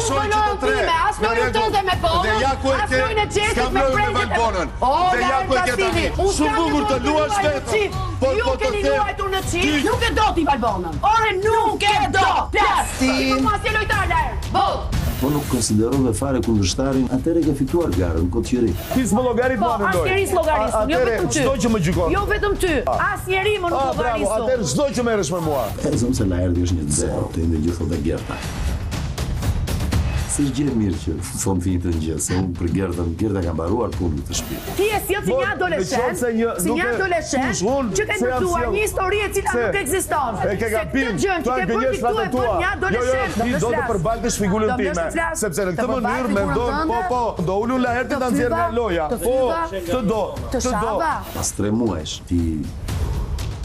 Nuk shoh bën që të lojën tre. time, as Në lojën rregull. tënde me Dhe Bonën, ja ku e as ke, lojën e Gjestit s'kam me lojën me Prengjet e Valbonën. O, Dhe ja Laert ku e ke tani. Vasili, unë Shumë s'kam bukur nevojë të të luash luaj në vetëm. çift. Por Ju po të keni them, luajtur në çift, ty nuk e do ti Valbonën. Ore nuk e do. Plas. Ti po mua si lojtar Laert. Boll. Po nuk konsiderove fare kundërshtarin, atëherë ke fituar garën, kot qiri. Ti s'më llogarit Po, mua në lojë. asnjeri s'llogarisun, jo Atëherë, vetëm ty. Çdo që më gjykon. Jo vetëm ty, asnjeri më nuk Ah, bravo, llogarisun. atëherë çdo që merresh me mua. E zëmë se Laerti është një zero, të njëjtën gjë thotë Gerta. S'është gjë e mirë që thon të njëjtën gjë, se unë për Gertën, Gerta ka mbaruar punën në këtë shtëpi. Ti e sjell si Por, një në adoleshent, qoftë se një- si nuk një e- adoleshent kush, unë, që ke se jam ndërtuar sjell- një histori e cila Se- nuk ekziston. E ke Se gabim, këtë gjën që këto ke janë bërë ti gënjeshtrat këtu e e tua. bën një Jo, jo, adoleshent. ti do të përbaltësh figurën Do më time, lësh të flas. sepse në Të këtë përbalt mënyrë figurën mendon, po tënde? po, do ulun Laertin Të ta nxjerr nga fyva? loja. Të Po, fyva? të do, Të të do. shava? Pas 3 muajsh ti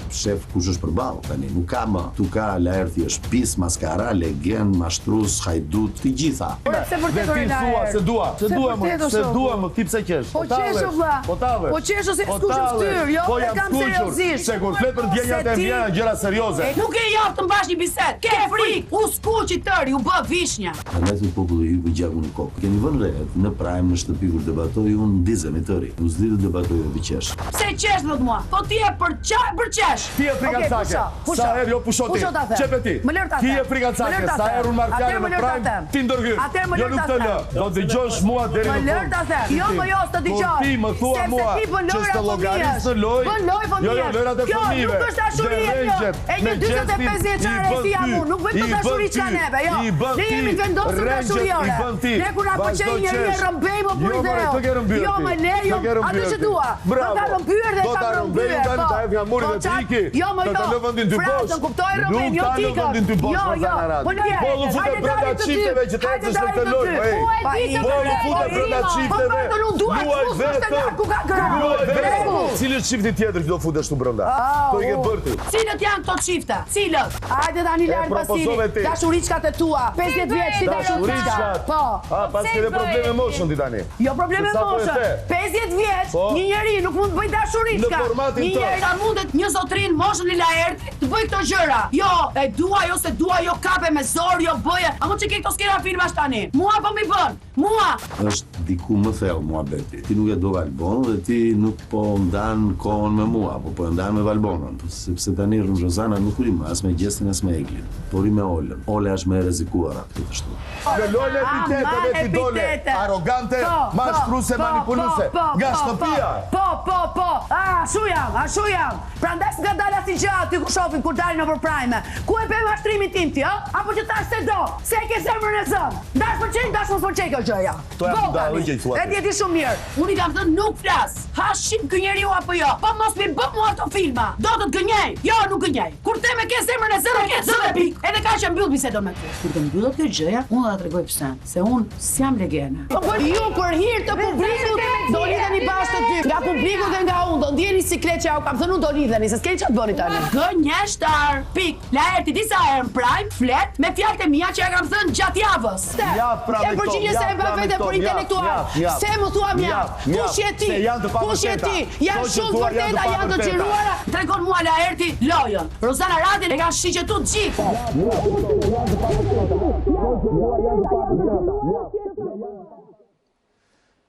shef kush është përballë tani, nuk ka më. Tu ka Laerti është pis, maskara, legen, mashtrus, hajdut, të gjitha. Ore, pse vërtet Dhe ore ti thua Laert? se dua, se Pse dua më, vërtet o se shoku? dua më, ti pse qesh? Po qesh o vlla. Po tallesh. Po qesh ose Po skuqëm tallesh. fytyrë, jo, Po e jam kam skuqur, seriozisht. Se kur flet për ndjenjat Se e ti- mia janë gjëra serioze. E, Nuk e jap të mbash një bisedë. Ke frikë, u skuq i tëri, u bë vishnja. Prandaj thot populli i hypi gjaku në kokë. Keni vënë re në prime në shtëpi kur debatoj unë ndizem i tëri. Unë s'di të debatoj dhe të qesh. Pse qesh thot mua? Po ti e për qa, për qesh. Ti je frikacake. Okej, pusho, pusho. Sa herë jo pusho ti. Pusho ta them. Qepe ti. Më lër ta Ti them. je frikacake. Më lër ta Sa them. herë unë marr Atëherë fjalën më në lër ta prime, them. ti ndërhyn. Atëherë më Jo lër nuk ta të lë. them. Do dëgjosh mua deri Më në lër fund. ta them. Jo, Ti- më jo, s'të dëgjoj. Por ti më thua Sepse mua ti bën që lojra s'të llogaris fëmijësh. në lojë. Bën lojë Jo, jo, fëmijësh. lojrat e Kjo fëmijëve. nuk është dashuri Dhe e kjo. rrengjet E një me 45 gjestin vjeçare i bën si jam ty. unë, nuk bëj I këto bën dashuri ty. çka neve, jo. I bën Ne jemi ti. të vendosur Rrengjet dashuri i ore. bën ti. Ne kur na Vazhdo pëlqen njëri e qesh. rrëmbejmë o Jo, burri more, dheu. këtë ke rrëmbyer Jo, ti. më le, jo, Këtë ke rrëmbyer atë që ti. dua. Po Bravo. ta rrëmbyer dhe Do ta ta rrëmbej rrëmbyer. tani, po. ta hedh nga muri Po, dhe qa- të iki. Jo, më Do ta jo. lë vendin ty bosh. Frazën kuptoj rrëmbejmë, Nuk jo ta lë tikën. vendin ty bosh, Jo, jo. Rozana Radi. Po lë. Po u fute Hajde brenda dalim të dy. çifteve që të Hajde ecësh në dalim këtë të lojë, dy. ej. Po e di të Po u vërtetë, fute po brenda i di. çifteve. Po pardon, unë dua të Luaj fus në vetëm. shtetar ku ka gra. Luaj vetëm. Rregull. Cili është çifti tjetër që do futesh tu brenda? Këto i ke bërë ti. Cilët janë këto çifte? Cilët? Hajde tani E Lart Vasili. propozove ti. Dashuriçkat e tua. 50 vjeç ti dashuriçka. Dashuriçkat. Po. A, pas pse ke i dhe bëj? probleme moshën ti tani. Jo probleme Se sa po e moshën. the. 50 vjeç, Po. një njeri nuk mund të bëj dashuriçka. Në formatin Një tënd. njeri a mundet një zotrin moshën e Laertit të bëj këto gjëra. Jo, e dua, jo se dua, jo kape me zor, jo bëje. A mund që ke këto skena filmash tani? Mua po mi bën. Mua. Është diku më thellë muhabeti. Ti nuk e do Valbonën dhe ti nuk po ndan kohën me mua, po po e ndan me Valbonën, sepse tani Rozana nuk rri më as me Gjestin as me Eglin, po rri me Olën. Ola është më e rrezikuara këtë të shtu. Në lojën e epiteteve Aman, ti dole epitete. arrogante, Po, po, mashtruse, po, manipuluese po, po, nga po, shtëpia. Po, po, po. A, ashtu jam, ashtu jam. Prandaj s'ka dalë asnjë gjë aty ku shohim kur dalin nëpër prime. Ku e pe mashtrimin tim ti, ë? Apo që thash se do, se e ke zemrën e zëm. Ndash pëlqen, ndash mos pëlqej kjo gjëja. Këto janë Bo, budallë tani. që i thua E ti. di ti shumë mirë. Unë i kam thënë nuk flas. Ha shqip ky njeriu apo jo? Po mos mi bë mua ato filma. Do të të gënjej. Jo, nuk gënjej. Kur them e ke zemrën e zënë, e ke zënë e pik. Edhe kaq e mbyll bisedën me ty. Kur të mbyllet kjo gjëja, unë do ta tregoj pse, se unë s'jam legene. Po po ju për hir të publikut do lidheni bashkë të dy. Nga publiku dhe nga unë do ndjeni siklet që ja u kam thënë unë do lidheni, se s'keni çfarë të bëni tani. Gënjeshtar. Pik. Laerti disa herë në prime flet me fjalët e mia që ja kam thënë gjatë javës. Mjaft pra Ke me këto, përgjigje se e mjaft bën pra me veten këto, për mjaft, intelektual. mjaft, mjaft. Se më thua mjaft. Mjaft, Kush je mjaft, ti? se janë të Kush je pavërteta. ti? Janë Këto që shumë të thua janë vërteta, të janë të pavërteta. xhiruara. Tregon mua Laerti lojën. Rozana Radin e ka shiqetu të gjithë.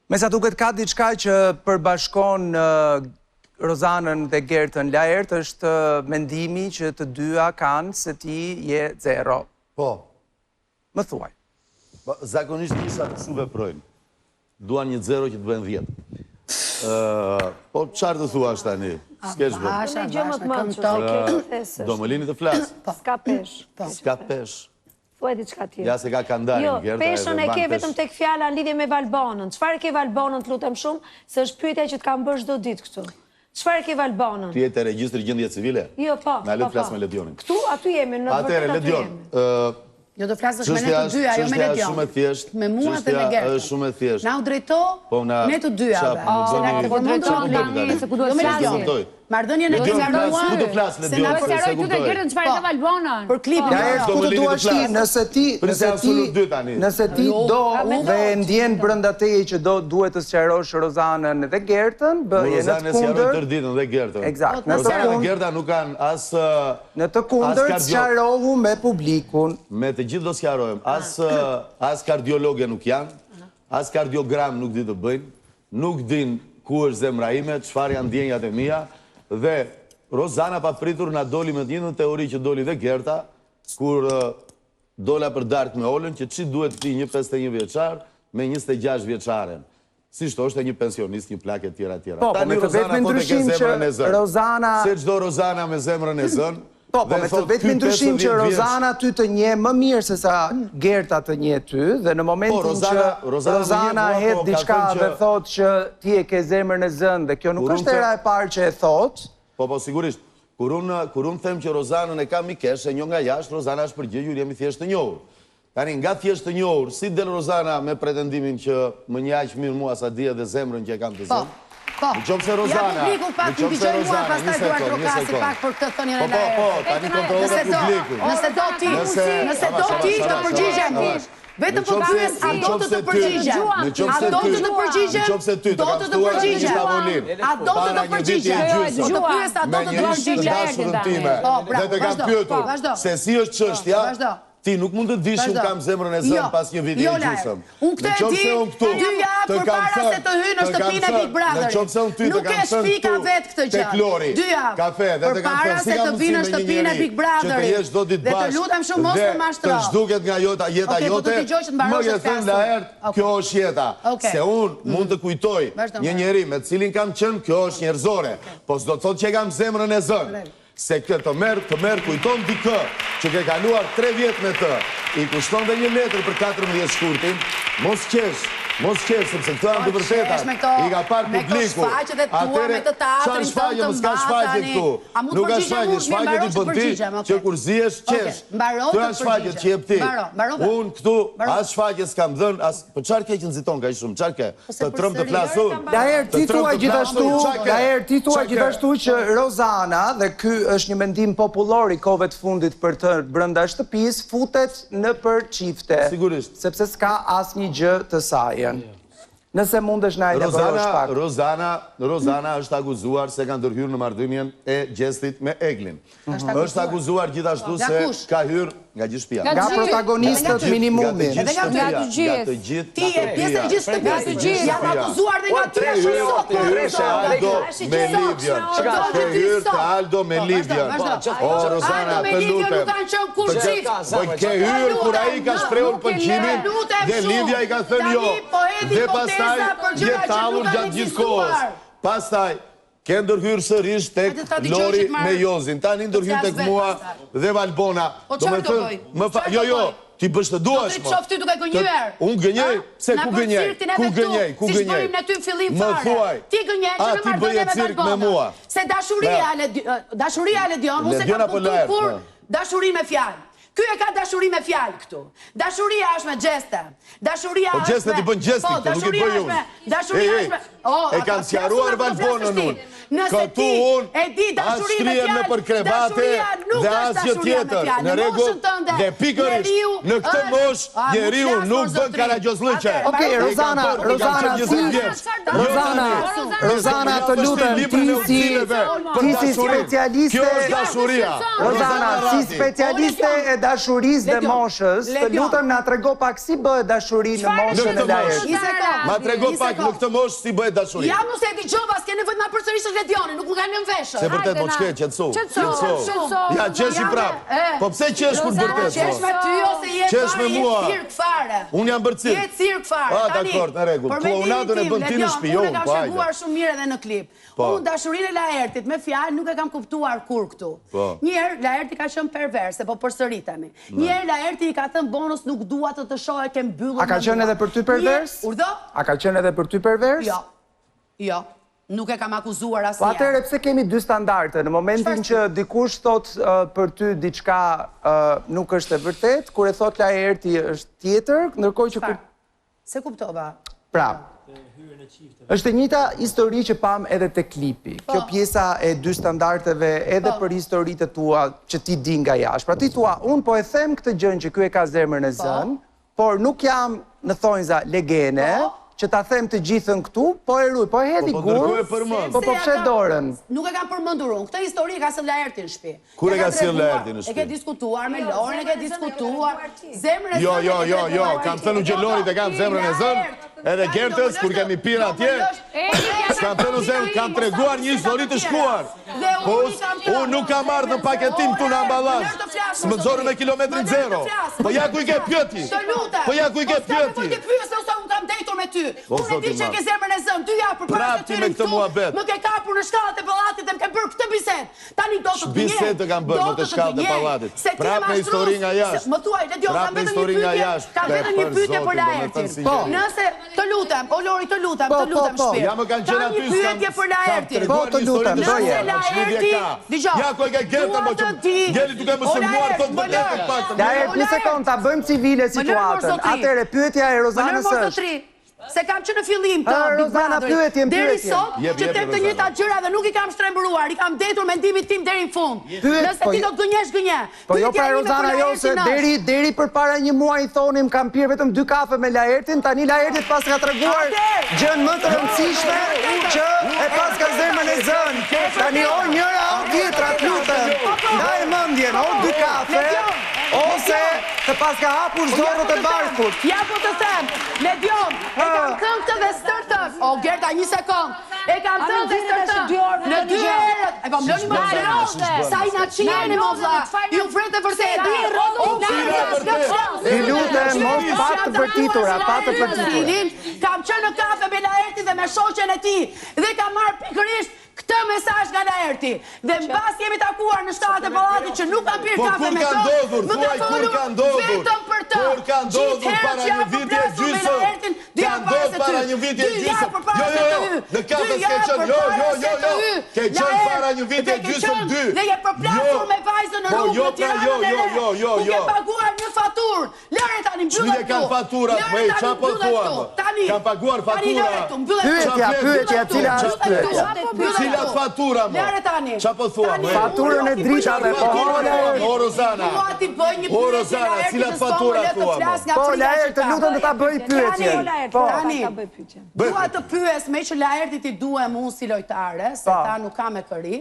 Me sa duket ka diçka që përbashkon ë, Rozanën dhe Gertën Laert është ë, mendimi që të dyja kanë se ti je zero. Po, Më thuaj. Po, zakonisht nisat kështu veprojnë. Duan një zero që të bëjnë 10. Ë, po çfarë të thuash tani? S'ke ç'bën. Basha, Një gjë më basha, të mençur, këndon. se ke të thesësh. Do më lini të flas. S'ka pesh. S'ka pesh. Thuaj diçka tjetër. Ja se ka kandarin Jo, Gerta peshën edhe e mban ke pesh. vetëm tek fjala në lidhje me Valbonën. Çfarë ke Valbonën, të lutem shumë, se është pyetja që të kam bërë çdo ditë këtu. Çfarë ke Valbonën? Ti je te regjistri gjendje civile? Jo, po. Na le po, të flas po. me Ledionin. Këtu aty jemi, në të Atëherë vërtetë aty Ledion, jemi. ë Jo do flasësh me ne çështja të është dyja, jo me çështja është Ledion. shumë e thjeshtë. Me mua dhe me Çështja Gertën. është shumë e thjeshtë. Na u drejto Po na ne të dyjave. qa, më Se na bëni- ke përmendur qa më bëni tani? Jo me S'u Ledion. kuptoj. Marrëdhënien e Ledion, kemi flas, mua. ku do flas se Ledion, na se po s'e Sqaroj ty dhe kuptoj. Gertën çfarë Po. ka Valbonën. Për klipin. Po. Laert, Do ku më të lini të duash ti, flas. nëse ti, Prit nëse janë ti, solo dy tani. nëse ti do mendo. dhe e ndjen brenda teje që do duhet të sqarosh Rozanën dhe Gertën, bëje në Rozanën të e sqaroj kundërt. tërë ditën dhe Gertën. Eksakt, në të Rozana dhe kundërt- Gerta nuk kanë as Në të kundërt as kardio- sqarohu me publikun. Me të gjithë do sqarojmë. As as kardiologe nuk janë, as kardiogram nuk di të bëjnë, nuk din ku është zemra ime, çfarë janë ndjenjat e mia dhe Rozana papritur na doli me të njëjtën teori që doli dhe Gerta kur dola për darkë me Olën që ç'i duhet këtij një 51 vjeçar me 26 vjeçaren. Si thoshte një pensionist, një plak e tjera e tjera. Po, po, Tani me të Rozana vetmin thotë e ke ndryshim që zemrën e zënë. Rozana- Se çdo Rozana me zemrën e zënë. Po, po, dhe me të thot, vetmin ky ndryshim që 50 vjeç- Rozana ty të njeh më mirë se sa Gerta të njeh ty dhe në momentin Po, Rozana- që Rozana më njeh Rozana mua, hedh po, ka diçka thënë që- dhe thotë që ti e ke zemrën e zënë dhe kjo nuk Kur unë është hera them- e parë që e thotë. Po, po, sigurisht. Kur unë kur unë them që Rozanën e kam mikesh, e njoh nga jashtë, Rozana është përgjigjur, jemi thjesht të njohur. Tani nga thjesht të njohur, si del Rozana me pretendimin që më njeh aq mirë mua sa di edhe zemrën që e kam të Po. zënë? Po. Në qoftë se Rozana, Ja publiku pak në më qoftë se dëgjoj mua, Rozana, pastaj një duar sekond, një trokasi sekond. pak për këtë thënien Po, e po, po, Laertit. tani kontrollove Nëse do, publikun. nëse do ti, Nëse- nëse do Avash, ti të avash, përgjigjem. avash. Vetëm Në po qoftë se- pyes, a në do të qoftë të se ty- përgjigjem? Në qoftë A se do ty, të të përgjigjem? Në qoftë se ty të Do kam të të ftuar në një përgjigjem. tavolinë. A do të Para të një viti e përgjigjem? gjysmë. Po të pyes, a do Me të të një ish të përgjigjem? dashurën time. Po, bravo, Dhe të kam vazhdo, pyetur po, vazhdo. se si është çështja, Po, vazhdo. Ti nuk mund të dish unë Vazhdo. kam zemrën e zënë Jo, pas një viti jo, e Laert. gjysmë. Unë këtë Në e qoftë di se unë këtu dy javë të kam përpara se thënë- të hyj në të kam shtëpinë e thënë- Big Brotherit. Në qoftë se unë ty të Nuk kam e thënë shpika këtu vetë këtë gjë. Tek Lori, Dy javë. kafe dhe të kam Përpara thënë si se ka të mundësi vi në me një shtëpinë e njeri Big që të Brotherit. jesh çdo ditë Dhe të bashkë lutem shumë mos dhe më mashtro. Të zhduket nga jota jeta Okej, po jote. të dëgjoj që të mbarosh Më ke të thënë flas Laert, unë. Okej. kjo është jeta. Okej. Se unë mund të kujtoj Vazhdo, një vazhdo. njeri me të cilin kam qenë, kjo është njerëzore. Po s'do të thotë që e kam zemrën e zënë. Se këtë të merr, të merr kujton dikë që ke kaluar 3 vjet me të, i kushton dhe një letër për 14 shkurtin, mos qesh, mos qesh, sepse këto janë të Po, vërteta. qesh me këto- I ka parë me këto publiku. shfaqjet e tua, Atëre, me të teatrin çfarë shfaqje, tënd të mos ka mba, shfaqje tani. këtu. A mund të Nuk ka përgjigjem shfaqje, unë, mirë, shfaqje ti mbarosh të bën ti përgjigjem, që okay. kur zihesh Okej, qesh. mbaro Këto të janë shfaqjet që jep ti. Mbaro, mbaro. Unë këtu Mbaro. as shfaqje s'kam dhënë, as po çfarë ke që nxiton kaq shumë? Çfarë ke? Po se Të trëm të përsëri. flas unë. Laert, ti Të trëm thua të flas gjithashtu, unë, çfarë ke? Laert, ti thua Çfarë ke? gjithashtu që Rozana, dhe ky është një mendim popullor i kohëve të fundit për të brenda shtëpisë, futet në për çifte. Sigurisht. Sepse s'ka asnjë gjë të sajën. Nëse mundesh na elaborosh Rozana, pak. Rozana, Rozana është akuzuar se ka ndërhyrë në marrëdhënien e Gjestit me Eglin. Është akuzuar gjithashtu Nga se kush? ka hyrë nga gjithë shtëpia. Nga gjithë. protagonistët Nga minimumin. të gjithë Edhe nga shtëpia, Nga të gjithë. Nga të gjithë. Ti je pjesë e gjithë Nga të shtëpisë. gjithë. Jam akuzuar dhe nga ty ashtu sot. Ke hyrë te Aldo me Livjen. Ke hyrë te Aldo me Po, Livjen. vazhdo, O vazhdo. Rozana, Aldo me të Livjen lutem. nuk kanë qenë kurrë Të çift. Po ke hyrë kur ai ka Lutem, shprehur nuk e pëlqimin lë, lutem dhe shumë. Livja i ka thënë jo. Tani po hedhi Dhe hipoteza pastaj për je gjëra që tallur nuk kanë gjatë gjithë kohës. ekzistuar. Pastaj ke ndërhyrë sërish tek Hajde ta dëgjoj Lori që të marr- me Jozin. Tani ndërhyn flas tek vetë mua pastaj. dhe Valbona. Po Do me çfarë do thënë, bëj? më fa, Çfarë jo do jo, bëj? ti bësh të Do duash të mo. shoh ty duke gënjyer. Të- Unë gënjej, A? pse Na ku bën gënjej? cirktin Ku edhe këtu, gënjej? Ku siç gënjej? bërim ne ty në fillim Më fare. thuaj. Ti gënjen A, që në ti bëje marrëdhënie me cirk me Valbonën. mua. Se dashuria Ja. Ledi- dashuria Ledion, unë se Ledion kam apo kuptuar Laert, kur po. dashuri me fjalë. Ky e ka dashuri me fjalë këtu. Dashuria është me gjeste. Dashuria Po është gjestet me i bën gjesti Po, këtu, nuk i dashuria bëj është unë. me dashuria Ej, ej, është me O, e a kam ta sqaruar flas unë apo do Valbonën flasësh ti? unë. Nëse Këtu ti unë e di as dashuri me shtrihem fjalë, në për krevate dashuria nuk dhe është asgjë dashuria me tjetër. fjalë. Në rregull, moshën tënde, dhe pikërisht njeriu në këtë është- moshë A, nuk njeriu flas, nuk mor, bën zotri. karagjozllëqe. Atëherë, Okej, E kam Rozana, bërë, i kam Rozana, qenë si 20 vjeç. Rozana, Rozana, të lutem, ti si ti si specialiste Kjo është dashuria. Rozana, si Rati. specialiste e dashurisë dhe Ledion, moshës, të Ledion. lutem na trego pak si bëhet dashuri në Çfarë moshën Në e këtë Laertit. moshë. Një sekond. Ma trego Një pak në sekond. këtë moshë si bëhet dashuri. Ja, mos e dëgjova, s'ke nevojë të ma përsërisësh Ledionin, nuk më kanë lënë veshët. Se vërtet Hajde mo na. ç'ke, qetësu. Qetëso, qetëso. Ja, qeshi Ja, prap. e. Po pse qesh kur Rozana, bërtet? Qesh mo? me ty ose je Qesh fare, me je mua. cirk fare. Unë jam bërë cirk. Je cirk fare. Ah, Tani, dakord, në rregull. për mendimin Klounadën e tim, bën ti në Ledion, shtëpi, jo Unë e unë, kam po, hajde. shpjeguar shumë mirë edhe në klip. Po. Unë dashurinë e Laertit me fjalë nuk e kam kuptuar kur këtu. Po. Një herë Laerti ka qenë pervers, se po përsëritemi. Një herë Laerti i ka thënë bonus nuk dua të të shoh e ke mbyllur. A ka me qenë mua." edhe për ty pervers? Një- Urdhë? A ka qenë edhe për ty pervers? Jo. Jo. Nuk e kam akuzuar Po asnjëherë. atëherë pse kemi dy standarde? Në momentin Çfarë që dikush thot uh, për ty diçka uh, nuk është e vërtet, kur e thot Laerti është tjetër, ndërkohë që kur Çfarë? Se kuptova. pra. Është e njëjta histori që pamë edhe te klipi. Po. Kjo pjesa e dy standardeve edhe po. për historitë e tua që ti di nga jashtë. Pra ti thua, unë po e them këtë gjënë që ky e ka zemrën e po. zënë, por nuk jam në thonjza legene, që ta them të gjithën këtu, po e ruj, po e hedh po, po gur, po po fsheh dorën. Nuk e kam përmendur unë, këtë histori e ka sjellë Laerti në shtëpi. Kur e ka sjellë Laerti në shtëpi? E ke diskutuar me jo, Lorin, e ke diskutuar. Zemrën e jo, zënë. Jo, jo, jo, kam thënë që Lorit e kam zemrën e zënë, edhe Gertës kur kemi pirë atje. S'kam thënë zemrën, kam treguar një histori të shkuar. Po unë nuk kam ardhur në paketim këtu në ambalazh. S'më nxorën me kilometrin zero. Po ja ku i ke pyeti. Po ja ku i ke po pyeti. Po të pyes ose unë kam dejtur me ty. Unë e di që ke zemrën e zënë, dy javë përpara se të hynim këtu. Më ke kapur në shkallët e pallatit dhe më ke bërë këtë bisedë. Tani do të gënjej. Ç'bisedë të kam bërë në shkallët e pallatit. Prapë me histori nga jashtë. Më thuaj, Ledion, kam vetëm një pyetje. Kam vetëm një pyetje për Laertin. Po. Nëse të lutem, o Lori, të lutem, të po, po, lutem po. shpirt. Ja më kanë qenë aty, një pyetje për Laertin. Po, të lutem, bëje. Nëse Laerti, dëgjoj. Ja ku e ke Gertën, po që ngeli duke më sulmuar thotë vërtetën pak. Laert, një sekondë, ta bëjmë civile situatën. Atëherë pyetja e Rozanës është. Se kam që në fillim të Big Brotherit, deri sot që them të njëjtat gjëra dhe nuk i kam shtrembëruar, i kam dejtur mendimit tim deri në fund. Nëse ti do të gënjesh, gënje. Po jo pra Rozana jo se deri deri përpara një muaji thonim kam pirë vetëm dy kafe me Laertin, tani Laerti të paska treguar gjënë më të rëndësishme që e paska zemrën e zënë. Tani o njëra o tjetra, të lutem, ndaje mendjen, o dy kafe, ose Të paska hapur po zorrët e barkut. Ja po të them, Ledion, e kam thënë këtë dhe stërtë. O Gerta, një sekond. E kam thënë dhe stërtë. Në dy herët. E po më lëni më të Sa i na qijeni mo vlla. Ju vret e vërtetë. Ju lutem, mos pa të vërtitura, pa të vërtitura. Kam qenë në kafe me Laertin dhe me shoqen e tij dhe kam marrë pikërisht Këtë mesazh nga Laerti. Dhe mbasi jemi takuar në shkallët e pallatit që nuk kam pirë po kafe me të, më ka folur vetëm për të. Kur ka ndodhur para një viti e gjysmë? Dy javë para se ty. një viti e gjysmë. Jo, jo, jo. Në kafe s'ke qenë. Jo, jo, jo, jo. Ke qenë para një viti e gjysmë dy. Dhe je përplasur me vajzën në po, rrugë jo, në pra, Tiranën jo, e jo, re. jo, jo, Ku ke jo. paguar një faturë. Lëre tani mbylle Ç'lidhje këtu. kanë faturat, Lëre mej, tani ça po mbylle thua këtu. më? Tani. Kanë paguar Tani fatura. lëre këtu, mbylle këtu. Pyetja, pyetja, cila është pyetja? Cilat fatura më? Lëre tani. Ça po thua Tani, më? Faturën e dritave, po hore. O Rozana. Dua t'i bëj një O pyetje Rozana, Laertit cilat që s'po më fatura lë të thua flas më? nga Po, frika Laert, që të ka. lutem të ta bëj pyetjen. Po. Tani, dua të pyes meqë Laertit i duhem unë si lojtare, se Po. tha nuk ka me këri.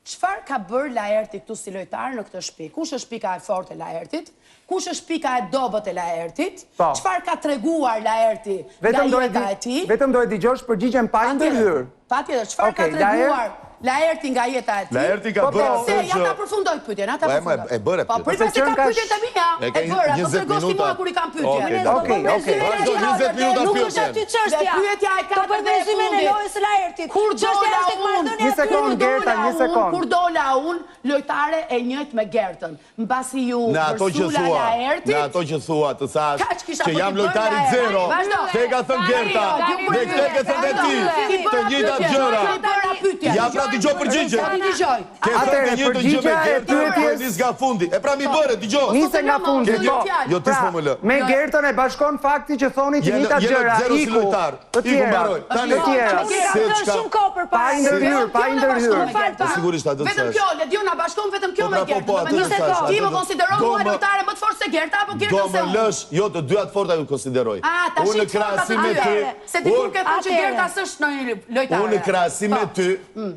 Çfarë ka bërë Laerti këtu si lojtar në këtë shtëpi? Kush është pika e fortë e Laertit? Kush është pika e dobët e Laertit? Po. Çfarë ka treguar Laerti nga jeta e tij? Vetëm do e dëgjosh përgjigjen pa ndërhyrë. Patjetër, çfarë ka treguar Laerti nga jeta e tij? Laerti ka po, bërë po. atë që... Ja ta përfundoj pyetjen, ta po, përfundoj. E bëre Po, pyetjen. prit se kam pyetjet e mia. E bëra, po tregosh ti mua kur i kam pyetjet. Okej, okej. Vazhdo 20 minuta pyetjen. Nuk është aty çështja. Pyetja e Të bëjmë rezymen e lojës së Laertit. Kur dola unë, një sekond Gerta, një sekond. Kur dola unë, lojtare e njëjtë me Gertën. Mbasi ju Në ato që vërsula thua, Laertit. në ato që thua, të thash që jam lojtari zero. Këtë e ka thënë Gerta, dhe këtë e ke thënë dhe ti, të njëjtat gjëra. Ja pra dëgjo përgjigjen. Ke thënë të njëjtën gjë me Gertën, po e nis nga fundi. E pra m'i bëre, dëgjo. Nise nga fundi, po. Jo ti s'po më lë. Me Gertën e bashkon fakti që thoni të njëjtat gjëra. Zero si lojtar. Të tjera. Tani, të tjera. Shumë kohë përpara. Pa i ndërhyrë, pa i ndërhyrë. Po sigurisht atë Vetëm kjo, Ledion na bashkon vetëm kjo Po me pra, po, Gertën. po, atë Domethënë, të thash, Ti atë më të- konsideron Do mua më- lojtare më të fortë se Gerta apo Gerta Do se më unë? lësh, jo të dyja të forta ju konsideroj. Ah, tash Unë në i të forta krahasim të me dyja. ty, Se dikur ke thënë që Atëherë. Gerta s'është ndonjë lojtare. Unë në krahasim me Po. ty,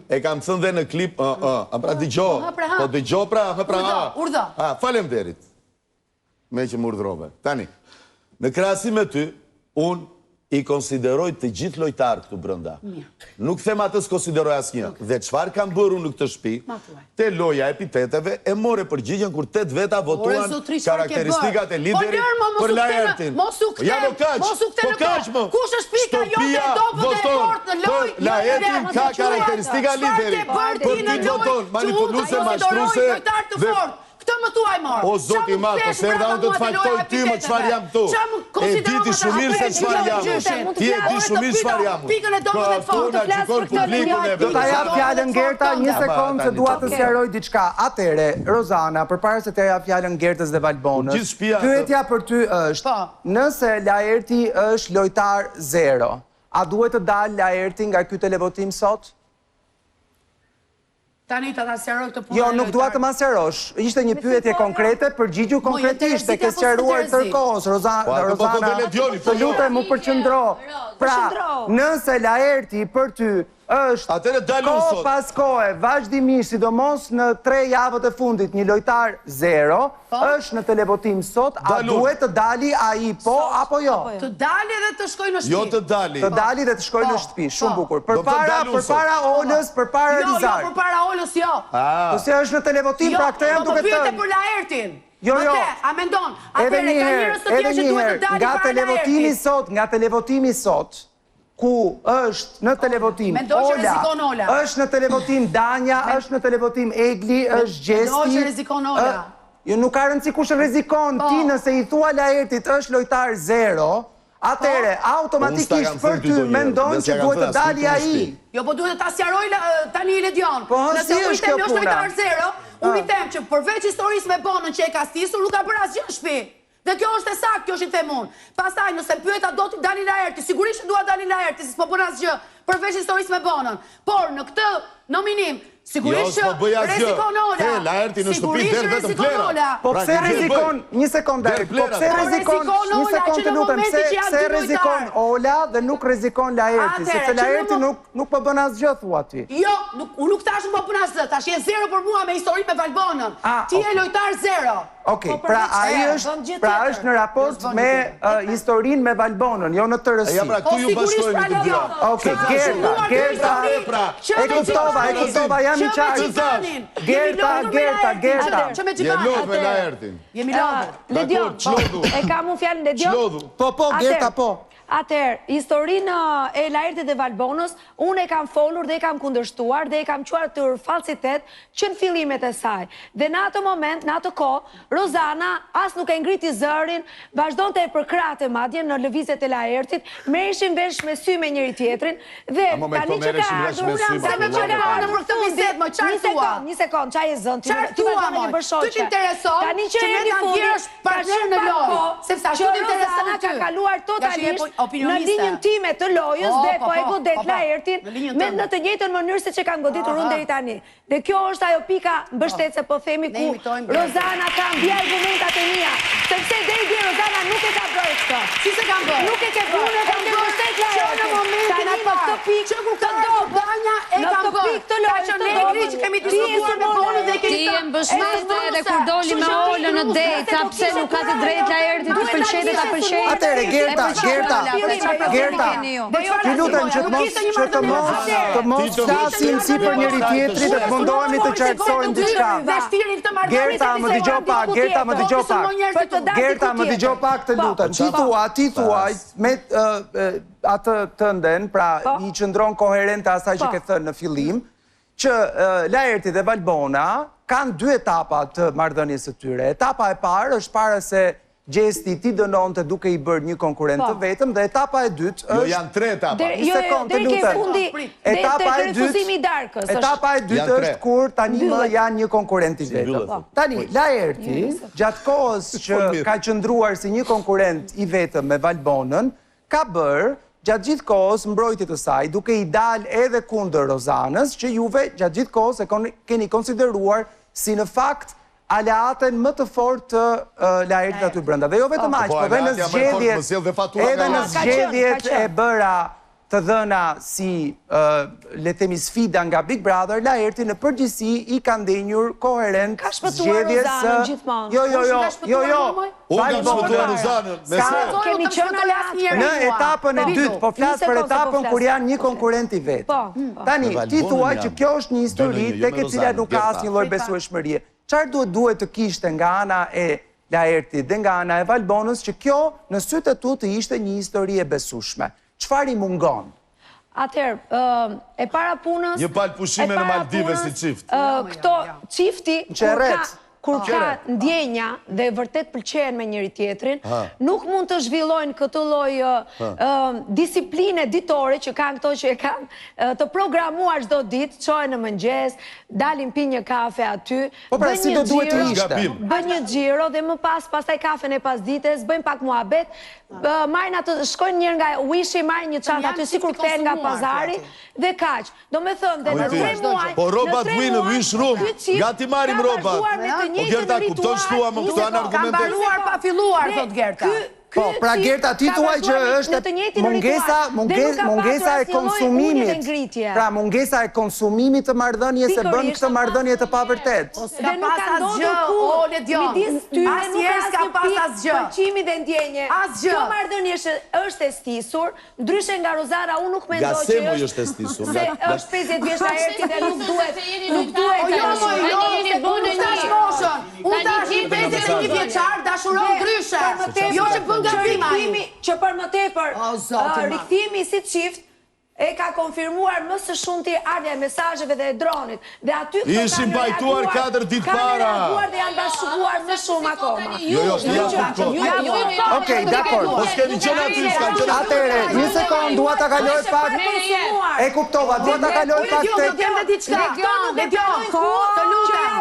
e kam thënë dhe në klip, ë, ë, a pra dëgjo, Ha, pra, ha. po dëgjo pra, ha pra, Urdhë, ha. urdhë. Ha, faleminderit. Meqë më urdhërove. Tani, në krahasim me ty, unë i konsideroj të gjithë lojtarë këtu brenda. Nuk them atë s'konsideroj asnjë. Dhe çfarë kam bërë unë në këtë shtëpi? Ma thuaj. Te loja e epiteteve e more përgjigjen kur 8 veta votuan zotri, çfarë ke karakteristikat e bërë? liderit Po lërë, mo, mos për u kthe në- Laertin. mos u Po ja, kthe, mo kaq, mos u kthe po në kaq, kohë. mo. Kush është pika jote e Shtëpia dobët e voton fortë në lojë? Për Laertin Jo, ka jo, karakteristika Çfarë ke lideri. bërë Për ti në ti lojë voton, që unë ta manipuluese, konsideroj mashtruse lojtar të dhe fortë? Këtë më thuaj mor. O zoti i madh, po s'erdha unë të të faktoj ty më çfarë jam këtu. E di ti shumë mirë se çfarë jam. Ti e di shumë mirë çfarë jam. Pikën e dobët e fortë. Këtu na gjykon publiku neve. Do ta jap fjalën Gerta një sekondë se dua të sqaroj diçka. Atëherë, Rozana, përpara se t'ja jap fjalën Gertës dhe Valbonës, Gjithë shtëpia pyetja për ty është, Po. nëse Laerti është lojtar zero, A duhet të dalë Laerti nga ky televotim sot? Tani ta ta sqaroj këtë punë. Jo, nuk dua të ma sqarosh. Ishte një pyetje po, jo. konkrete, përgjigju konkretisht, e ke sqaruar tërë kohës, Po, atë po Rozana. thotë Ledioni, po Të jo. lutem, u përqendro. Pra, Përqendro. nëse Laerti për ty është Atëherë dal unë kohë sot. pas kohe, vazhdimisht, sidomos në tre javët e fundit, një lojtar zero, është në televotim sot, a Dal unë. duhet të dali ai po apo jo? Apo jo. Të dali dhe të shkoj në shtëpi. Jo të dali. Të dali dhe të shkojë në Po, shtëpi, shumë po. bukur. Do të Përpara, dal unë sot. përpara Olës, përpara Jo, jo, Rizar. përpara Olës jo. Ah. Po si është në televotim, Jo, pra këtë jam po po duke pyete thënë. për Laertin. Jo, Ma jo. the, a mendon? Edhe Atëherë një ka herë, njerëz të edhe tjerë që një duhet të herë, dalin nga para televotimi Laertit. sot, nga televotimi sot, ku është në televotim Mendoj që Ola, rrezikon Ola. është në televotim Danja, është në televotim Egli, është Gjesti. Mendoj që rrezikon Ola. ë, Jo, nuk ka rëndësi kush rrezikon, Po. ti nëse i thua Laertit është lojtar zero, atëherë Unë s'ta automatikisht kam për thënë ty ty ndonjëherë, mendon dhe që s'ja kam duhet thënë të askujt dali në ai. shtëpi. Jo, po duhet ta sqaroj la- tani Ledion. Po, hë, Nëse si unë i është them kjo është puna? lojtar zero, unë i them që përveç historisë me Bonën që e ka stisur, nuk ka bërë asgjë në shtëpi. Dhe kjo është e saktë, kjo është i them unë. Pastaj nëse pyet a do t'i dali Laerti, sigurisht që dua dali Laerti, se s'po bën asgjë përveç historisë me Bonën. Por në këtë nominim, sigurisht Jo, që s'po bëj asgjë. rrezikon Ola. He, Laerti në shtëpi Sigurisht der që vetëm rrezikon plera. Ola. Po Pra, pse kjo gjë e rrezikon, bëj. një sekondë, Der Erik, po plera. pse Po rrezikon, rrezikon një Ola sekondë që të në lutem, momentin pse që janë pse dy rrezikon lojtarë. Ola dhe nuk rrezikon Laerti, Atëherë, sepse që në Laerti mo- nuk nuk po bën asgjë thua ti. Jo, nuk, unë nuk tash nuk po bën asgjë, tash je zero për mua me histori me Valbonën. Ah, Ti je okay. lojtar zero. Okej, Po, pra përveç ai se, është bën gjë pra tjetër. është në raport Jo, s'bën me gjë uh, historinë me Valbonën, jo në tërësi. Ja pra, Po këtu ju sigurisht bashkojeni pra të dyja. Ledion. Okej, Ka Gerta, zhvilluar kjo Gerta, histori pra, që e me kuptova, e Gjivanin, kuptova, jam i që me qartë. Gjivanin. Jemi Gerta, lodhur me Gerta, Laertin, Gerta. që- Që me Je Gjivanin. lodh me Laertin. Jemi lodhur. Ledion, Dakor, çlodhu. e kam unë fjalën Ledion. Çlodhu. Po, po, Atëherë, Gerta, po. Atëherë, historinë e Laertit dhe Valbonës, unë e kam folur dhe e kam kundërshtuar dhe e kam quajtur falsitet që në fillimet e saj. Dhe në atë moment, në atë kohë, Rozana as nuk e ngriti zërin, vazhdonte e përkrahte madje në lëvizjet e Laertit, merreshin vesh me sy me njëri tjetrin dhe Ama me tani këto që ka merreshin vesh ardhur, me sy, tani ma që ka vëlla. ardhur Për këtë bisedë, mo, çfarë Një thua? sekond, një sekond, çfarë e zën ti? Çfarë Ti thua, vazhdon e moj? një bërë shoqe. Ty t'intereson Tani që që ne erdhi ta fundi, ndjerësh ka partner shumë në pak lojë, kohë sepse ashtu që t'intereson Rozana ty. ka kaluar Nga që je totalisht po- në opinioniste. linjën time të lojës Po, dhe po, po e po, godet po, po. Laertin Në linjën me tënde. në të njëjtën mënyrë siç e kam goditur unë Aha. deri tani. Dhe kjo është ajo pika mbështetëse po themi Ne ku imitojmë Gertën. Rozana ka mbi argumentat e mia, sepse deri dje Rozana nuk e ka bërë këtë. Si se kam bërë? Nuk e ke bërë. Unë e kam E ke bërë mbështet që në Laertin. momentin Tani e në këtë parë, pikë që kur të ka ardhur dobët, Danja e në kam këtë bërë. pikë të Ka lojës qenë të Negri dobët, që kemi ti e diskutuar me sulmon Bonën dhe kemi Ti e thënë, mbështete e edhe kur doli me Kështu që Olën në ti date, tha pse nuk ka të drejtë Laerti të pëlqejë dhe ta pëlqejë. Atëherë, Gerta, E pëlqen Gerta, Ola, pra çfarë problemi Gerta, keni ju? Ju lutem që të mos që të mos të mos flasim si për njëri tjetrin dhe të mundohemi të qartësojmë diçka. Dhe shtirin këtë marrëdhënie. Gerta, më dëgjoj pak, Gerta, më dëgjoj pak. Për të dalë Gerta, diku më dëgjoj tjetër. pak të Po. lutem. Ti thua, ti thua me ë, ë, atë tënden, pra Po. i qëndron koherente asaj që Po. ke thënë në fillim, që ë, Laerti dhe Valbona kanë dy etapa të marrëdhënies së tyre. Etapa e parë është para se Gjesti ti dënonte duke i bërë një konkurrent Po. të vetëm dhe etapa e dytë Jo, është janë tre etapa. Deri- Një Jo, jo, sekond, të deri ke lutem. fundi, Prit. deri Etapa te e dytë refuzimi i darkës. është- Etapa e dytë Janë tre. është kur tani më Mbyllet. janë një konkurrent i vetëm. mbyllet, po. Tani Laerti gjatë kohës që Po, mirë. ka qëndruar si një konkurrent i vetëm me Valbonën, ka bërë gjatë gjithë kohës mbrojtje të saj, duke i dalë edhe kundër Rozanës, që juve gjatë gjithë kohës e kon- keni konsideruar si në fakt aleaten më të fortë të uh, Laertit aty brenda. Dhe jo vetëm aq, Po, po dhe në aleatja më e fortë zgjedhjet më sjell dhe fatura edhe nga në Laerti. Ka qenë, ka zgjedhjet qenë. e bëra të dhëna si, ë, le të themi, sfida nga Big Brother, Laerti në përgjithësi i ka ndenjur koherent Ka shpëtuar zgjedhjes Rozanën së- gjithmonë. Jo, jo, Kush jo, ka shpëtuar jo, jo. mua, moj? Unë kam Valbona. shpëtuar Rozanën, me Ka- se. Kemi qenë aleatë. Në etapën e Po. dytë, po Një flas për sekond se po etapën flas. kur janë një konkurrent i vetëm. Po, po. Tani, Me ti Valbonën thua jam. që kjo është një histori Dy në një, jo tek me e cila Rozanën, nuk ka Gerta. asnjë lloj besueshmërie. Çfarë duhet duhet të kishte nga ana e Laertit dhe nga ana e Valbonës që kjo në sytë e tu të ishte një histori e besueshme? Çfarë i mungon? Atëherë, ë, e para punës... Një palë pushime e në para Maldive punës, si çift. ë, Këto çifti, kur ka, Qerret. kur ka ndjenja dhe vërtet pëlqehen me njëri tjetrin, nuk mund të zhvillojnë këtë lloj disipline ditore që kanë këto që e kanë të programuar çdo ditë, çohen në mëngjes, dalin pinë një kafe aty, Po pra, bëjnë si një do duhet të xhiro, ishte? bëjnë një xhiro dhe më pas pastaj kafen e pasdites, bëjnë pak muhabet, marrin atë, shkojnë njëherë nga Wish-i, marrin një çantë aty sikur kthehen nga pazari dhe kaq. Domethënë, dhe në tre muaj, Po në rrobat tre vijnë në muaj, Wish Room. ky çift Nga t'i marrim ka rrobat. vazhduar me të Po njëjtën Gerta, kupton ritual, ç'thua, më një këto janë sekondë. Ka argumente. mbaruar pa filluar, Dhe thot Gerta. ky- ky Po, pra çift Gerta, ti ka thua që vazhduar me- është në të njëjtin mungesa, ritual dhe nuk mungesa, ka pasur mungesa e asnjë lloj ulje dhe konsumimit. ngritje. Pra mungesa e konsumimit të marrëdhënies e bën Pikërisht. këtë marrëdhënie të pavërtetë. S'ka Dhe nuk pas ka ndodhur asgjë, kurrë. o Ledion. Midis tyre nuk ka Asnjëherë s'ka asnjë pas pikë asgjë. pëlqimi dhe ndjenje. Asgjë. Kjo marrëdhënie është është e stisur, ndryshe nga Rozana, unë nuk mendoj Nga që Semu është është e stisur, Se nga- nga- është 50 vjeç Laerti dhe nuk duhet, nuk duhet. Po jo, ta mo, jo, jeni se bënë unë thash një. moshën. Unë Tani thash një gjithë 51 vjeçar dashuron ndryshe. Për më tepër, Jo që bën që gabim ai. rikthimi- Që për më tepër, O, zoti ma. rikthimi si çift e ka konfirmuar më së shumti ardhja e mesazheve dhe e dronit. Dhe aty këto Ishin kanë pajtuar reaguar- katër ditë kanë para. reaguar dhe janë bashkuar më shumë akoma. Jo, jo, s'ti jap kot. Okej, dakor. Po s'keni qenë aty, s'kan qenë aty. Atëre, një sekond, dua ta kaloj pak. E kuptova, dua ta kaloj pak Ledion, do tek them dhe diçka. Ledion, Ledion, të lutem.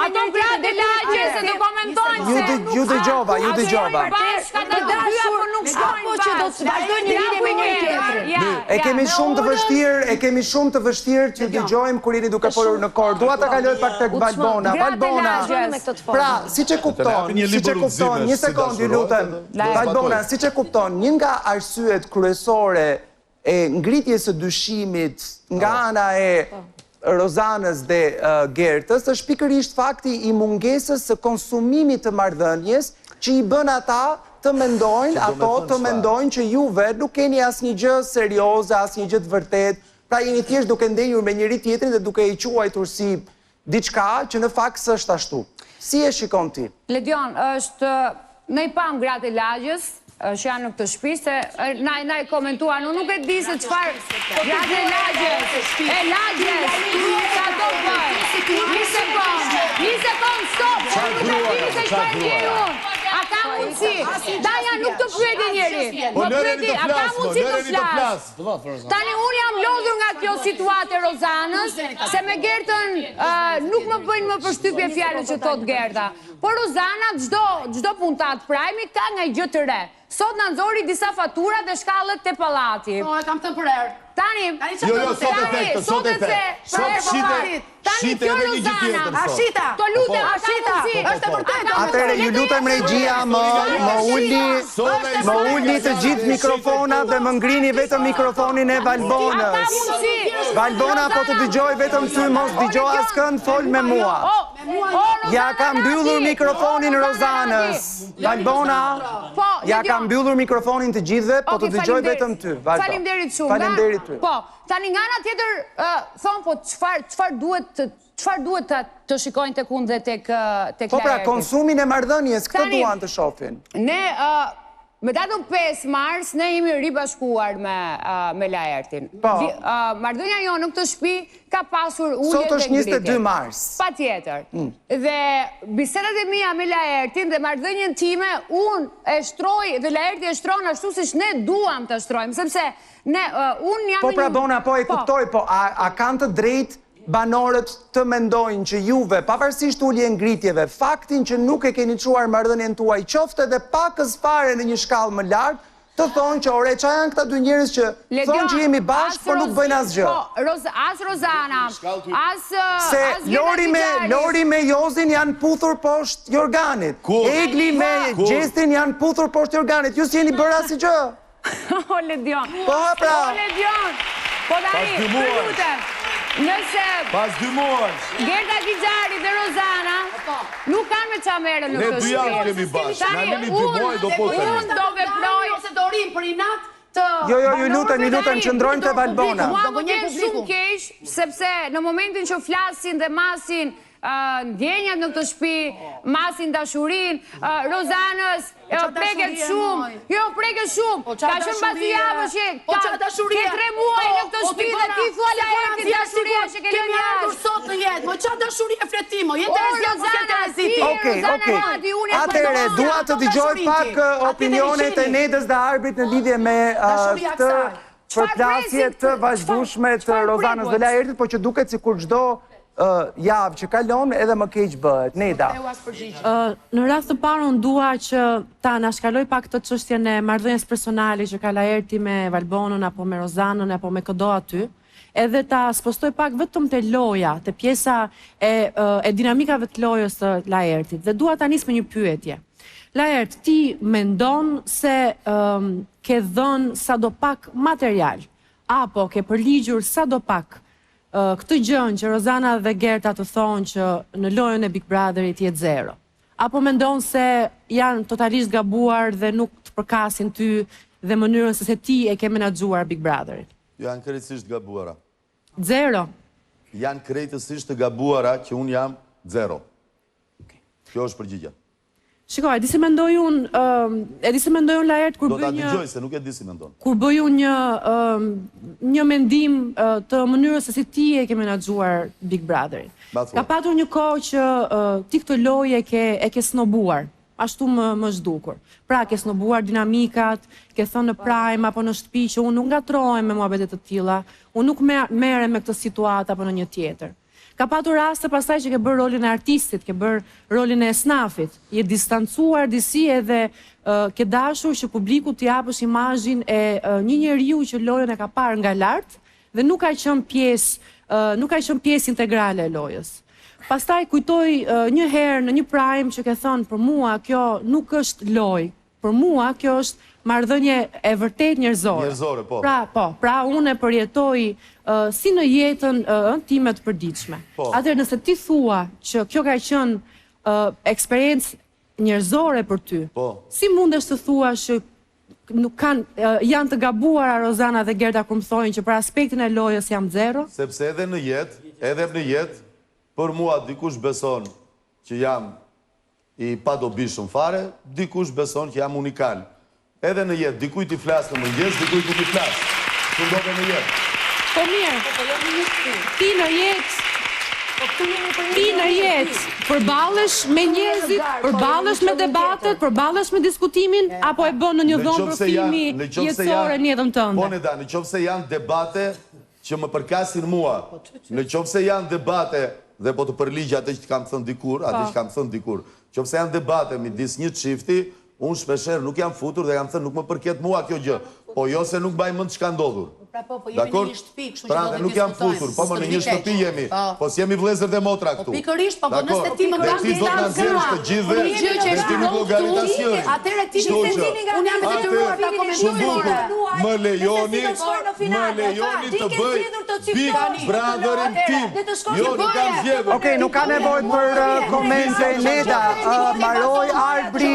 Ato gratë e lagjes se do komentojnë Ju se dë- ju dëgjova, ju Ato dëgjova. janë bashkë, ata të dyja, po nuk shkojnë Apo që do të vazhdojnë një lidhje me njëri tjetrin. Ja, E kemi ja. shumë të vështirë, e kemi shumë të vështirë t'ju dëgjojmë kur jeni duke folur në kor. Dua ta kaloj pak tek Valbona. Gratë e Valbona. lagjes. Me këtë të folur. Pra, siç e kupton, japin një siç e libër kupton, udhëzimesh, një si sekond ju dashurohet, lutem. edhe do Valbona, zbatoj. siç e kupton, një nga arsyet kryesore e ngritjes së dyshimit nga ana e Rozanës dhe uh, Gertës është pikërisht fakti i mungesës së konsumimit të marrëdhënies që i bën ata të mendojnë, Që do me ato thënë të çfarë? mendojnë që juve nuk keni asnjë gjë serioze, asnjë gjë të vërtetë, pra jeni thjesht duke ndenjur me njëri tjetrin dhe duke i quajtur si diçka që në fakt s'është ashtu. Si e shikon ti? Ledion, është ne i pam gratë e lagjes, që janë në këtë shtëpi se na na e komentuan, unë nuk e di se çfarë gratë e lagjes, e lagjes, sa do bëj. Një sekond, një sekond, stop. Unë nuk e di se Qa çfarë grua? ndjej unë. A ka mundësi? Daja nuk të pyeti njeri. Po Më lëreni pyeti, të a ka flas, mo, mundësi të lëreni të flas? flas. Tani unë jam lodhur nga kjo situatë e Rozanës, se me Gertën ë, nuk më bëjnë më përshtypje fjalët që thot Gerta. Por Rozana çdo çdo puntat prajmi ka nga gjë të re. Sot na nxori disa fatura dhe shkallët te pallati. Po, e kam thënë për herë. Tani, Tani çfarë Jo, do jo, të sot e them? the këtë, sot e the. Sot Tani, shite, Tani shite kjo edhe një gjë Rozana. tjetër A sot. shita? Të lutem, A a ka shita? mundësi? Është e vërtetë. Atëre, ju lutem regjia, më më ulni më ulni të gjithë mikrofonat dhe më ngrini vetëm mikrofonin e A ka Valbonës. mundësi? Valbona, po të dëgjoj vetëm ty, mos dëgjoj askënd, fol me mua. O, o, Rozana Ja ka mbyllur Radi. mikrofonin O, Rozana Rozanës. Radi. Valbona, Po, ja Ledion. ka mbyllur mikrofonin të gjithëve, po të Okej, dëgjoj faleminderit. vetëm ty. Vazhdo. Faleminderit shumë. Faleminderit ty. Po, tani nga ana tjetër, ë, thon po çfarë çfarë duhet të çfarë duhet të të shikojnë tek unë dhe tek ë, tek Po pra, Laerti? konsumin e marrëdhënies, këtë Tani- duan të shohin. Ne ë, me datën 5 mars ne jemi ribashkuar me ë, me Laertin. Po. Li- ë, Marrëdhënia jonë në këtë shtëpi ka pasur ulje Sot dhe është 22 ngritje. mars. Patjetër. Dhe bisedat e mia me Laertin dhe marrëdhënien time unë e shtroj dhe Laerti e shtron ashtu siç ne duam ta shtrojmë, sepse ne ë, unë jam Po në pra një- Bona, po e kuptoj, po a, a kanë të drejtë banorët të mendojnë që juve, pavarësisht ulje ngritjeve, faktin që nuk e keni çuar marrëdhënien tuaj, qoftë edhe pakës fare në një shkallë më lart, të thonë që ore, ça janë këta dy njerëz që Ledion, thonë që jemi bashkë, as por nuk Roz- bëjnë asgjë. Po, Roz, as Rozana, as Se as Gerta Lori me Gixhari. Lori me Jozin janë puthur poshtë Jorganit. Kur? Egli me Kur? Gjestin janë puthur poshtë Jorganit. Ju s'jeni bërë asgjë. O Ledion. Po pra. O Ledion. Po tani, Pas dy të muajsh. lutem. Nëse Pas dy muajsh. Gerta Gixhari dhe Rozana nuk kanë me ça merren në Ne këtë dy javë shtëpi. kemi bashkë, na Tani, lini dy unë- muaj do po themi. Unë do veproj Ose do rim për inat të Jo, jo, ju lutem, ju lutem, Tani, qëndrojmë te Valbona. Mua Do më gënjej vjen shumë publiku. keq, sepse në momentin që flasin dhe masin ë, ndjenjat në këtë shtëpi, masin dashurinë, ë, Rozanës ë, Po qa preket dashurie, shumë. moj? Jo, preket shumë. Po qa Ka qenë mbas dy dashurie? javësh që Po ka- qa dashurie? Ke tre muaj në këtë Po, shtëpi ti dhe bëna- ti thua se po na Laerti nxjerr dashuria sikur që ke Kemi lënë ardhur jashtë. sot në jetë. Mo qa dashurie flet ti, mo? Je O, terezia, po s'je Rozana, terezia. si ti. Okej, okej. Atëherë dua të dëgjoj pak opinionet e Nedës dhe Arbrit në lidhje me këtë përplasje të vazhdueshme të Rozanës dhe Laertit, por që duket sikur çdo javë që kalon edhe më keq bëhet. Neda. Në radhë të parë unë dua që ta anashkaloj pak këtë çështjen e marrëdhënies personale që ka Laerti me Valbonën apo me Rozanën apo me këdo aty, edhe ta spostoj pak vetëm te loja, te pjesa e e dinamikave të lojës të Laertit dhe dua ta nis me një pyetje. Laert, ti mendon se ke dhënë sadopak material apo ke përligjur sadopak këtë gjënë që Rozana dhe Gerta të thonë që në lojën e Big Brotherit je zero? Apo mendon se janë totalisht gabuar dhe nuk të përkasin ty dhe mënyrën se se ti e ke menaxhuar Big Brotherin? Jo, janë krejtësisht të gabuara. Zero. Janë krejtësisht të gabuara që unë jam zero. Kjo është përgjigja. Shiko, e di si mendoj unë, e di si mendoj unë Laert kur bëj një Do ta dëgjoj se nuk e di si mendon. Kur bëj unë një një mendim të mënyrës se si ti e ke menaxhuar Big Brotherin. Ka patur një kohë që ti këtë lojë e ke e ke snobuar. Ashtu më më është dukur. Pra ke snobuar dinamikat, ke thënë në prime apo në shtëpi që unë nuk ngatërrohem me muhabete të tilla, unë nuk merrem me këtë situatë apo në një tjetër. Ka patur raste pastaj që ke bërë rolin e artistit, ke bërë rolin e esnafit, je distancuar disi edhe ke dashur që publikut t'i japësh imazhin e një njeriu që lojën e ka parë nga lart dhe nuk ka qenë pjesë, nuk ka qenë pjesë integrale e lojës. Pastaj kujtoj një herë në një prime që ke thënë për mua kjo nuk është lojë, Për mua kjo është marrëdhënie e vërtetë njerëzore. Njerëzore, po. Pra, po, pra unë e përjetoj si në jetën time të përditshme. Po. Atëherë nëse ti thua që kjo ka qenë eksperiencë njerëzore për ty, po. si mundesh të thuash që nuk kanë janë të gabuara Rozana dhe Gerta kur më thonë që për aspektin e lojës jam zero? Sepse edhe në jetë, edhe në jetë, për mua dikush beson që jam i padobishëm fare, dikush beson që jam unikal. Edhe në jetë, dikujt i flas në mëngjes, dikujt nuk i flas. Kështu ndodh në jetë. Po mirë, ti në jetë, ti në jetë përballesh me njerëzit, përballesh me debatet, përballesh me diskutimin, apo e bën në një dhomë përfimi jetësore në jetën tënde? Po Neda, në qoftë se janë debate që më përkasin mua, në qoftë se janë debate, dhe po të përligj atë që të kam thënë dikur, atë që kam thënë dikur, në qoftë se janë debate midis një çifti, unë shpeshherë nuk jam futur dhe kam thënë nuk më përket mua kjo gjë, po jo se nuk mbaj mend ç'ka ndodhur. Pra po, po jemi në një shtëpi, kështu që do të nuk jam futur, po më në një shtëpi jemi, po s'jemi vëllezër dhe motra këtu. Po pikërisht, po po nëse ti më bën ti do të na nxjerrësh të gjithëve, dhe ti nuk llogarit asnjërin. Atëherë ti unë jam e detyruar ta komentoj. Shumë bukur. Më lejoni, më lejoni të bëj Big Brotherin tim. Jo, nuk kam zgjedhur. Okej, nuk ka nevojë për uh, komente Neda. Uh, Mbaroi Arbri.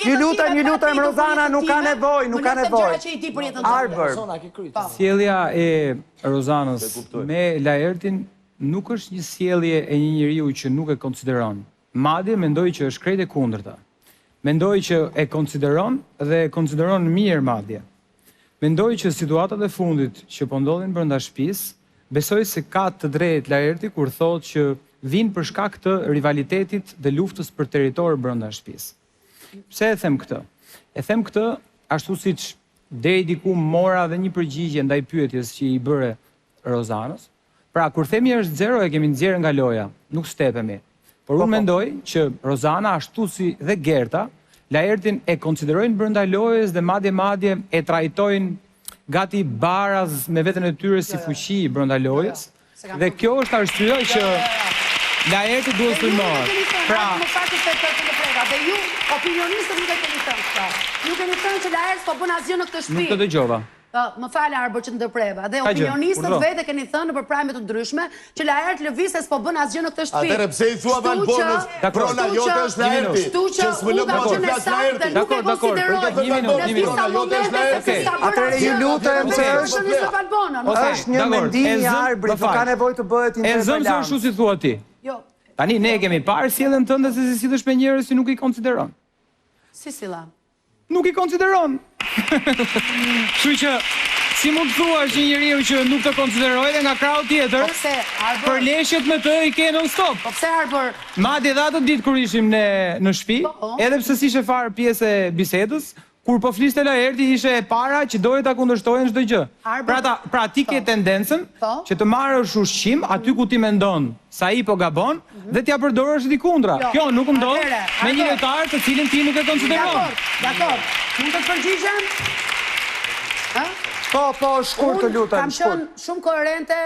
Ju lutem, ju lutem Rozana, nuk ka nevojë, nuk ka nevojë. Arbër. Sjellja e Rozanës me Laertin nuk është një sjellje e një njeriu që nuk e konsideron. Madje mendoj që është krejt e kundërta. Mendoj që e konsideron dhe e konsideron mirë madje. Mendoj që situatat e fundit që po ndodhin brenda shtëpisë, besoj se ka të drejtë Laerti kur thotë që vijnë për shkak të rivalitetit dhe luftës për territor brenda shtëpisë. Pse e them këtë? E them këtë ashtu siç deri diku mora dhe një përgjigje ndaj pyetjes që i bëre Rozanës, Pra, kur themi është zero e kemi nxjerrë nga loja, nuk stepemi. Por unë mendoj që Rozana ashtu si dhe Gerta, Laertin e konsiderojnë brenda lojës dhe madje madje e trajtojnë gati baraz me veten e tyre si fuqi brenda lojës. Dhe kjo është arsyeja që Laerti duhet sulmohet. Pra, më fal që të të ndërpreva. Dhe ju opinionistët nuk e keni thënë këtë. Ju keni thënë që Laert s'po bën asgjë në këtë shtëpi. Nuk të dëgjova. Më fal Arbër që të ndërpreva. Dhe opinionistët vetë e keni thënë nëpër prime të ndryshme që Laert lëviz se s'po bën asgjë në këtë shtëpi. Atëherë pse i thua Valbonës prona jote është Laerti? Kështu që unë kam qenë e saktë dhe nuk e konsideroj në disa momente sepse s'ka bërë Atëherë ju lutem se është është një mendim i Arbrit, nuk ka nevojë të bëhet interpelancë. E zëmë se është ashtu si thua ti. Jo. Tani ne e kemi parë sjelljen tënde se si sillesh me njerëz që nuk i konsideron. Si sillem? Nuk i konsideron. Kështu që Si mund të thuash një njeriu që nuk të konsideroj dhe nga krahu tjetër, Po pse, Arbër? përleshjet me të i ke non stop. Po pse Arbër? Madje edhe atë ditë kur ishim ne në shtëpi, Po. edhe pse s'ishe fare pjesë e bisedës, kur po fliste Laerti ishe e para që doje ta kundërshtoje në çdo gjë. Arbër, Pra ta, pra ti ke po. tendencën Po. që të marrësh ushqim aty ku ti mendon se ai po gabon dhe t'ia përdorësh ti kundra. Jo. Kjo nuk ndodh Atëherë, me një Arbër. lojtar të cilin ti nuk e konsideron. Dakord, dakord. Mund të të përgjigjem? Ë? Po, po, shkurt të Unë lutem, kam shkurt. qenë shumë koherente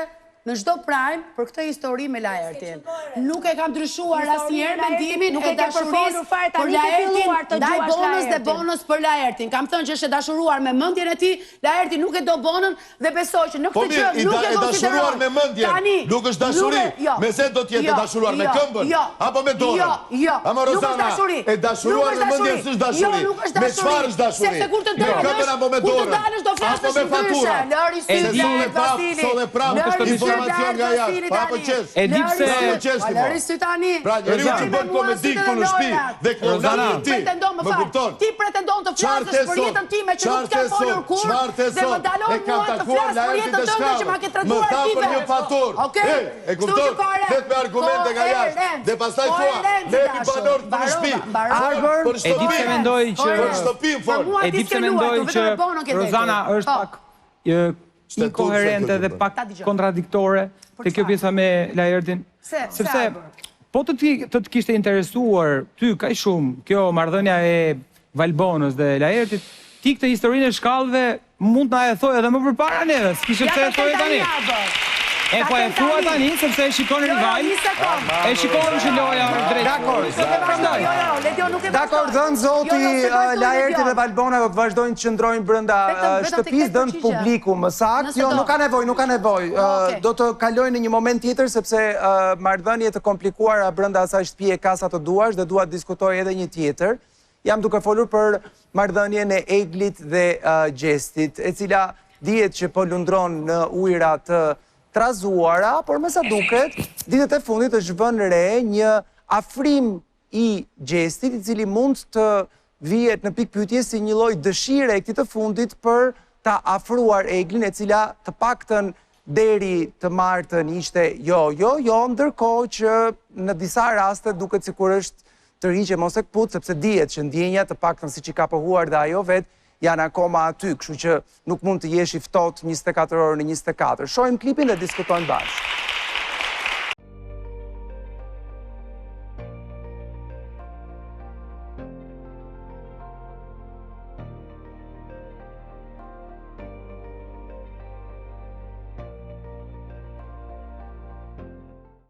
në çdo prime për këtë histori me Laertin. Nuk e kam ndryshuar asnjëherë mendimin nuk e e ke përfolur dashurisë fare, për tani ke Laertin, filluar të ndaj gjuash Bonës dhe Laertin. Bonës për Laertin. Kam thënë që është e dashuruar me mendjen e tij, Laerti nuk e do Bonën dhe besoj që në Po këtë mirë, gjë i nuk da, e e dashuruar konsideron. me mendjen, Tani, nuk është dashuri. nuk e- jo, Me se do të jetë e jo, dashuruar me jo, këmbën jo, apo me dorën? Jo, jo. Ama nuk është Rozana, dashuri. e dashuruar Nuk është me mendjen dashuri. s'është dashuri. Jo, nuk është Me dashuri. çfarë është dashuri? Sepse kur të Me dalësh, këmbën apo me kur të dorën? dalësh do Apo flasësh me ndryshe. fatura? Lëri E sy di- Solle Laert prap, Vasili. solle prap Lëri sy informacion Laert nga jashtë. Vasili Pa po tani. qesh. E di Lëri pse- sy- Pa po qesh Pa ti, mo. lëri sy tani. Pra njeriu Rozana. që bën komedi këtu në shtëpi dhe Rozana. klounat ti. Pretendon, më Më fal. kupton? Ti pretendon të Çfarë flasësh the për sot? jetën time që nuk Çfarë të kam the folur sot? kurrë Çfarë the dhe më sot? ndalon E kam mua të takuar flas për Laertin jetën te tënde që ma ke shkallët. Më treguar tha ti për një vetë. faturë. Okej? E, e Kështu kupton? që koheren- Flet me argumente nga jashtë. koherencë, Dhe pastaj thua, koherencë, ne jemi dashur. banorë këtu në shtëpi. Mbarova, Arbër, Për E di pse shtëpinë. mendoj që Për shtëpinë Për fol. mua E ti di s'ke pse mendoj luajtur, që vetëm me Bonën ke detur. Rozana është Po. pak e, inkoherente dhe pak Ta dëgjoj. kontradiktore Për te kjo çfarë? pjesa me Laertin. Pse? Pse, Sepse Arbër? po të ti, të të kishte interesuar ty kaq shumë kjo marrëdhënia e Valbonës dhe Laertit, ti këtë historinë e shkallëve mund na e thoj edhe më përpara neve, s'kishe Ja pse ta e thoje them tani, tani. Arbër. E Ta po e them thua tani sepse e shikon Jo, jo, rival. një sekond. E shikon që loja është drejt. Dakor. Nuk e vazhdoj, jo, jo, Ledio nuk e vazhdoj. Dakor, dhënë zoti, Jo, jo, s'e vazhdoj, Laerti Ledion. dhe Valbona do të vazhdojnë të qëndrojnë brenda Vetëm- vetëm t'i shtëpisë, kthej dhënë përgjigje. publiku, më saktë. Nëse Jo, do. nuk ka nevojë, nuk ka nevojë. Okej. Do të kalojnë në një moment tjetër sepse marrëdhënie të komplikuara brenda asaj shtëpie ka sa të duash dhe dua të diskutoj edhe një tjetër. Jam duke folur për marrëdhënien e Eglit dhe Gjestit, e cila dihet që po lundron në ujëra të trazuara, por me sa duket, ditët e fundit është vënë re një afrim i Gjestit, i cili mund të vihet në pikëpyetje si një lloj dëshire e këtij të fundit për ta afruar Eglin, e cila të paktën deri të martën ishte jo, jo, jo, ndërkohë që në disa raste duket sikur është tërhiqje mos e këput, sepse dihet që ndjenja të paktën siç i ka pohuar dhe ajo vetë janë akoma aty, kështu që nuk mund të jesh i ftohtë 24 orë në 24. Shohim klipin dhe diskutojmë bashkë.